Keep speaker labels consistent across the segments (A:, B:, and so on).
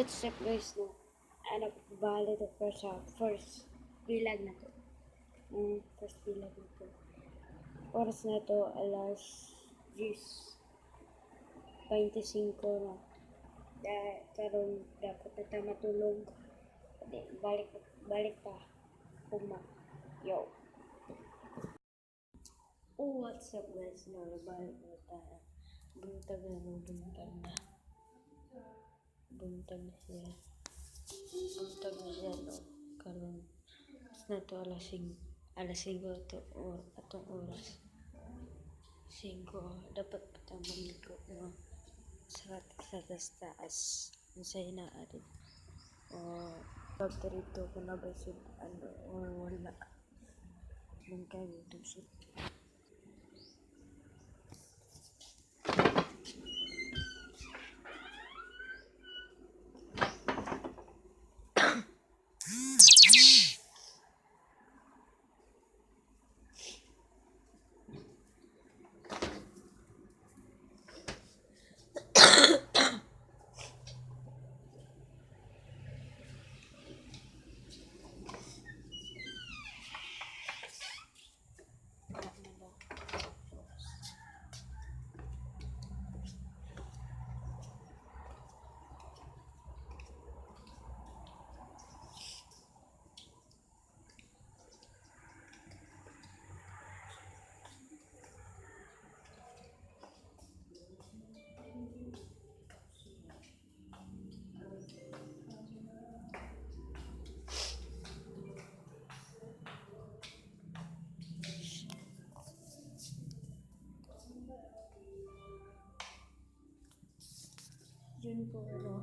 A: What's up, guys, no? Ano, bali to first, first vlog na to. First vlog na to. Oras na to, alas 10:25 na. Dahil karon dapat na ta matulog. Di, balik, balik pa. Kuma. Yo. Oh, what's up, guys? No, balik na tayo. Buntag na, no, buntag na. Buntag na siya. Buntag na siya, no. Karon oras na to, alas 5 to or atong oras. 5, dapat pa ta maligo, no. Sa taas taas. Unsay na adin. O pag dito ko na ba ano or wala. Bungkag ito siya. Wala na ba? Yun po, ano.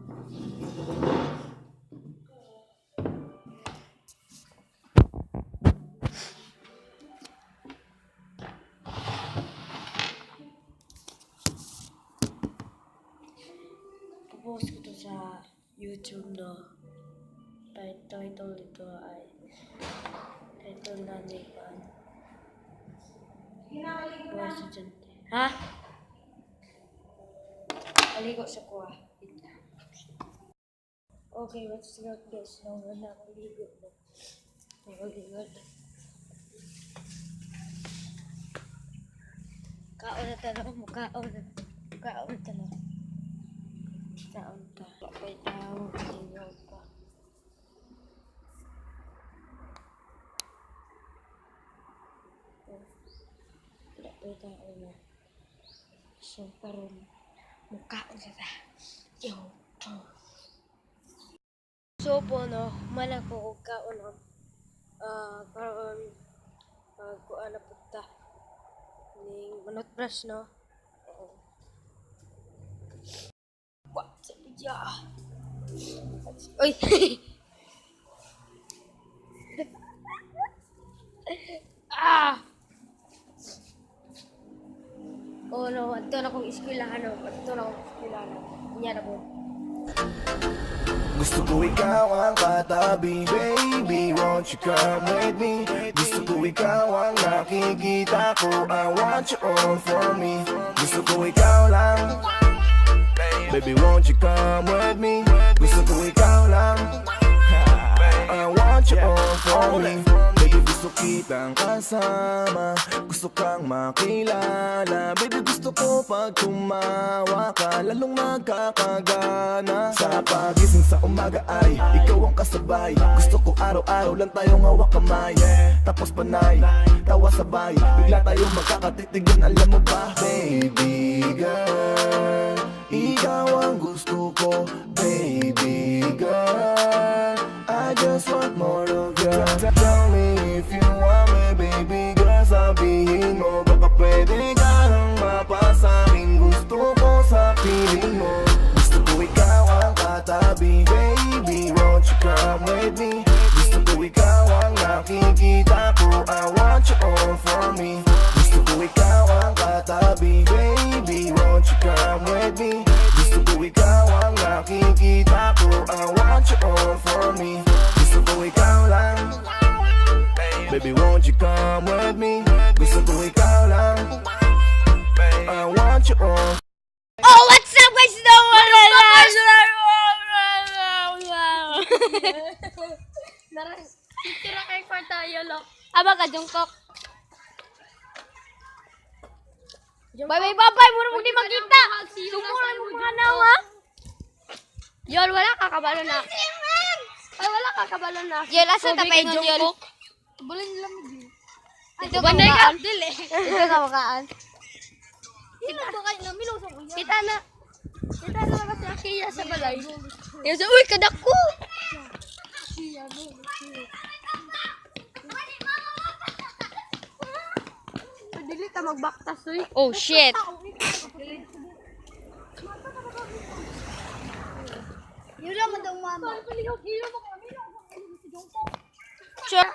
A: Popost ko to sa YouTube, no. Title nito ay title na ni Pan. Buhay estudyante. Ha? Aligo sa kuha. Okay, what's up, guys? No, wala akong ligo. No. Ako ligo na. Kaon na talo. Mukaon na. Kaon talo. Kaon ta. Wala tao. Ligo pa. Oh. Wala pa'y tao na. So, karon mukaon sa ta. Yo. Oh. So po, no, man ako og kaon, no. Ah, karon kuan na pud ta. Ning manutbrush, no. Oo. What? Yeah. Uy. Ah! Oh no, adto na kong eskwelahan, no. Adto na kong eskwelahan. Unya na po.
B: Gusto ko ikaw ang katabi. Baby, won't you come with me? Gusto ko ikaw ang nakikita ko. I want you all for me. Gusto ko ikaw lang. Baby, won't you come with me? Gusto ko ikaw lang. I want you all for me. Baby, gusto kitang kasama. Gusto kang makilala. Baby, gusto ko pag tumawa ka, lalong nagkakagana. Sa pagising sa umaga ay ikaw ang kasabay. Gusto ko araw-araw lang tayong hawak kamay. Tapos panay, tawa sabay. Bigla tayong magkakatitigan, alam mo ba? Baby girl, ikaw ang gusto ko. Baby girl, I just want more of you. Tell me if you want me, baby girl. Sabihin mo, baka pwede ka nang mapasakin. Gusto ko sa piling mo. Gusto ko ikaw ang katabi. Baby, won't you come with me? Gusto ko ikaw ang nakikita ko. I want you all for me. Gusto ko ikaw ang katabi. Baby, won't you come with me? Gusto ko ikaw ang nakikita ko. I want you all for me. Gusto ko ikaw lang. Baby, won't you come with me? Gusto ko ikaw lang. I want you all.
A: Oh, what's up, guys? No, wala. Jungkook. Bye bye bye bye, mura mo di makita. Sumura mo mga nawa.
C: Yol, wala ka kabalo na. Ay, wala ka kabalo na.
A: Yol, asa ta pa ingon yol?
C: Bulan lang mo.
A: Dito ka makaan.
C: Dili.
A: Dito ka makaan.
C: Kita na. Kita na ba si Akiya sa balay? Yung sa, uy, kadako! Dili ta magbaktas, uy.
A: Oh shit.
C: Mama.
A: Sure.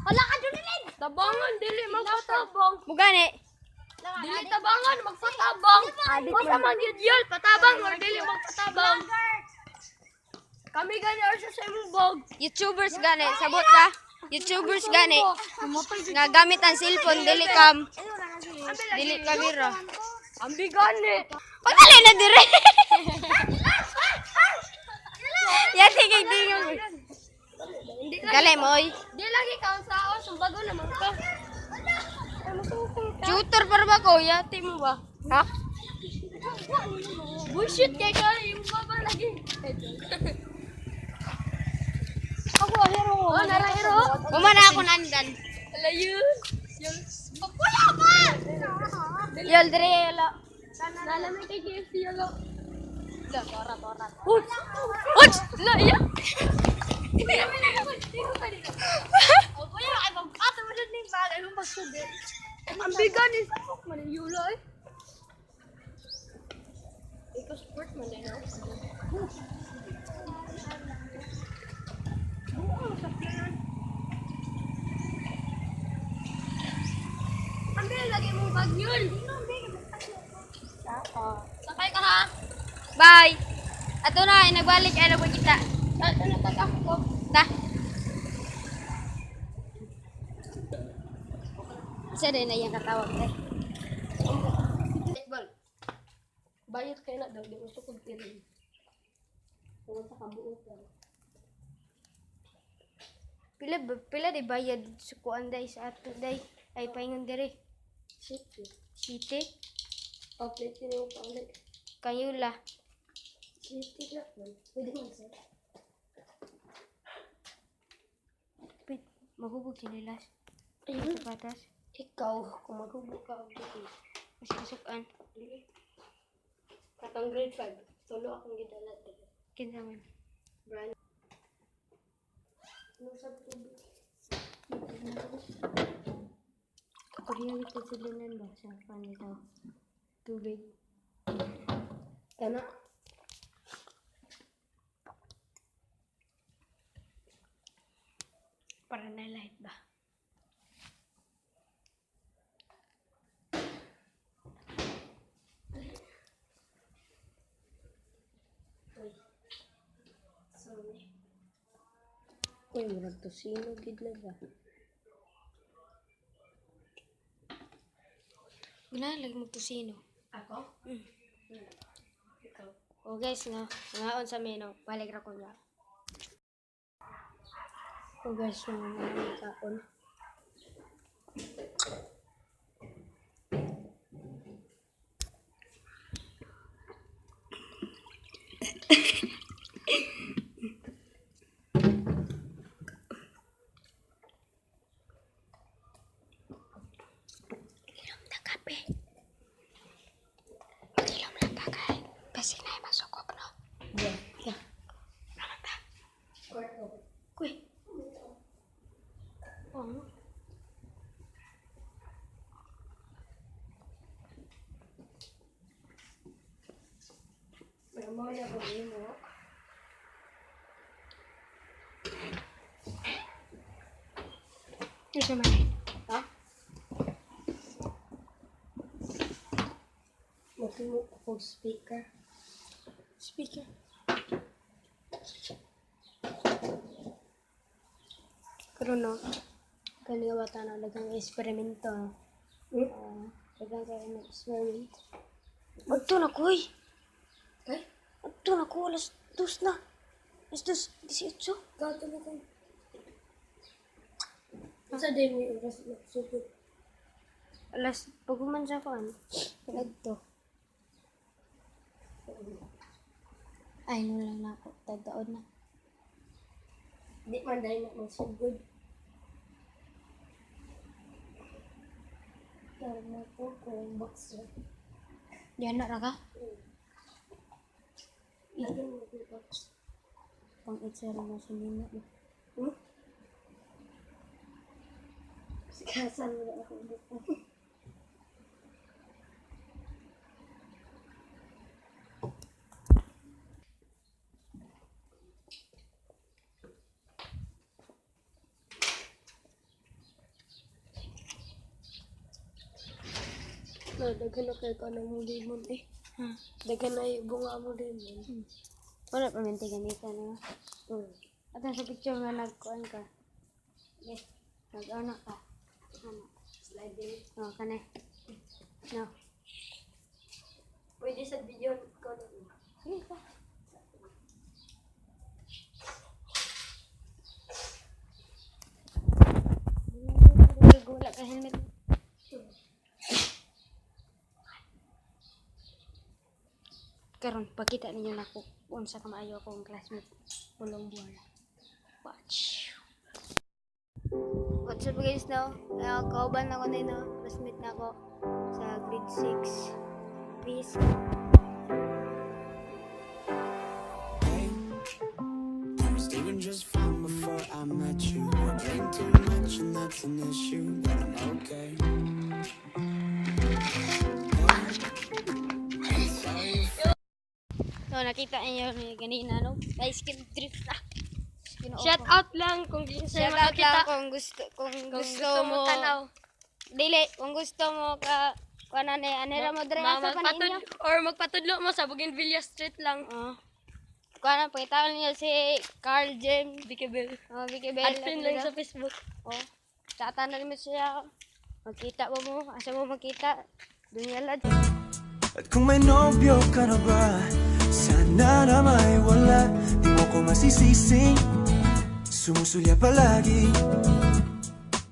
C: Wala ka dun nilid. Tabangan, dili magpatabang.
A: Mugani.
C: Dili tabangan, magpatabang. Basta man yun yun, patabang or dili magpatabang. Kami gani or sa imong bog.
A: YouTubers gani, sabot ka. YouTubers gani. Nga gamit ang cellphone dili cam. Dili camera.
C: Ambi gani.
A: Pagdali na dire. Yati kay dingon.
C: Hindi lagi.
A: Dali mo oy.
C: Di lagi ka ang sao, sumbago naman ka. Ay, masukol ka.
A: Tutor para ba ko? Yati mo ba? Ha?
C: Bullshit kay ka, yung baba lagi. Ako, hero. Oh, nara hero.
A: Uma na ako nandan.
C: Alayo. Wala ba?
A: Yol dire yolo.
C: Nalamig kay KFC yolo. La, tora, tora. Uy!
A: Uts!
C: La, iya. Ang bigan is ako man yung yulo eh. Ikaw sport man din ako. Ang bigan lagi mong bag yun. Sakay ka ha.
A: Bye. Ato na ay nagbalik ay nagpakita.
C: Sa natatakot ko.
A: Ta. Isa din na iyang katawag eh.
C: Bal. Bayot kayo na daw, di mo sukod pirin. Tungod sa kabuutan.
A: Pila ba pila di bayad sa kuan day sa ato day ay paingon dire.
C: Shit.
A: City,
C: Update yun yung paulit.
A: Kayula.
C: City na. Pwede man sir.
A: Wait, mahubog sinilas.
C: Ayun.
A: Sapatas.
C: Ikaw, kung maghubo ka, og dili.
A: Mas kasukan.
C: Katong grade 5, tulo akong gidala diri.
A: Kinsa man.
C: Brand. Ano sa tubig?
A: Pag ko sila nan ba sa panitaw. Tubig.
C: Kana.
A: Para na light ba?
C: Sorry. Uy, murag tosino gid na ba?
A: Ganahan lagi magtusino.
C: Ako?
A: Mm.
C: Ikaw.
A: O guys, nga, ngaon sa meno, balik ra ko nga.
C: O guys, yung mga kaon.
A: Inom na kape. Mag-inom lang ta kay kasi na masukog no.
C: Yeah.
A: Yeah. Naman ta. Kuy.
C: Oh. Pero mo na ko mo.
A: Isa man.
C: Ha? Maghimo ko og speaker.
A: Speaker.
C: Karon no, kani nga bata na daghang eksperimento. Hmm? Daghang kayo ng experiment.
A: Adto na kuy.
C: Eh?
A: Adto na ko 2:00 na. 2:18.
C: Gato mo kong. Unsa day mo oras magsugod?
A: Alas, pag human sa kuan. Pinagto. Ay, no lang na ako. Tagdaod na.
C: Di man dahil na magsugod. Pero mo ko kung boxer.
A: Diyan na ra ka?
C: Lagyan mo ko box.
A: Pang itsura mo sa nina.
C: Hmm? Sikasan mo na ako buko. No, daghan na kayo ka ng limon eh.
A: Ha?
C: Daghan na yung bunga mo limon.
A: Wala pa man ganita na. Atong sa picture nga nagkuan ka. Yes. Nag-ano ka. Ano?
C: Sliding.
A: Oh, kane. No.
C: Pwede sa video ko na.
A: Sige ka. Wala ka helmet. Karon pakita ninyo nako unsa ka maayo akong classmate pulong buwan. Watch. What's up, guys, no? Kauban ako na no? Classmate na ako sa grade 6. Peace.
D: Hey, I was doing just fine before I met you. I drink too much and that's an issue, but I'm okay. Hey, sorry.
A: So, nakita niyo ni ganina, no? Ice cream drift ah. Ginoo
C: Shout
A: ko.
C: out lang kung gusto
A: Shout
C: mo
A: out lang
C: makakita.
A: kung
C: Kung
A: gusto mo
C: tanaw.
A: Dili, kung gusto mo ka kuan ani anira mo dre asa pa ninyo.
C: Or magpatudlo mo sa Bougainvillea Street lang.
A: Oh. Kuan na pakita niyo si Carl James.
C: Vicky Bell.
A: Oh, Vicky Bell.
C: Add friend lang sa Facebook.
A: Oh. Tatanan mo siya. Magkita ba mo? Asa mo makita? Dunya lad.
E: At kung may nobyo ka na ba, sana na may wala. Di mo ko masisisi, sumusulya palagi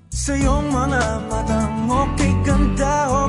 E: sa iyong mga mata mo kay ganda o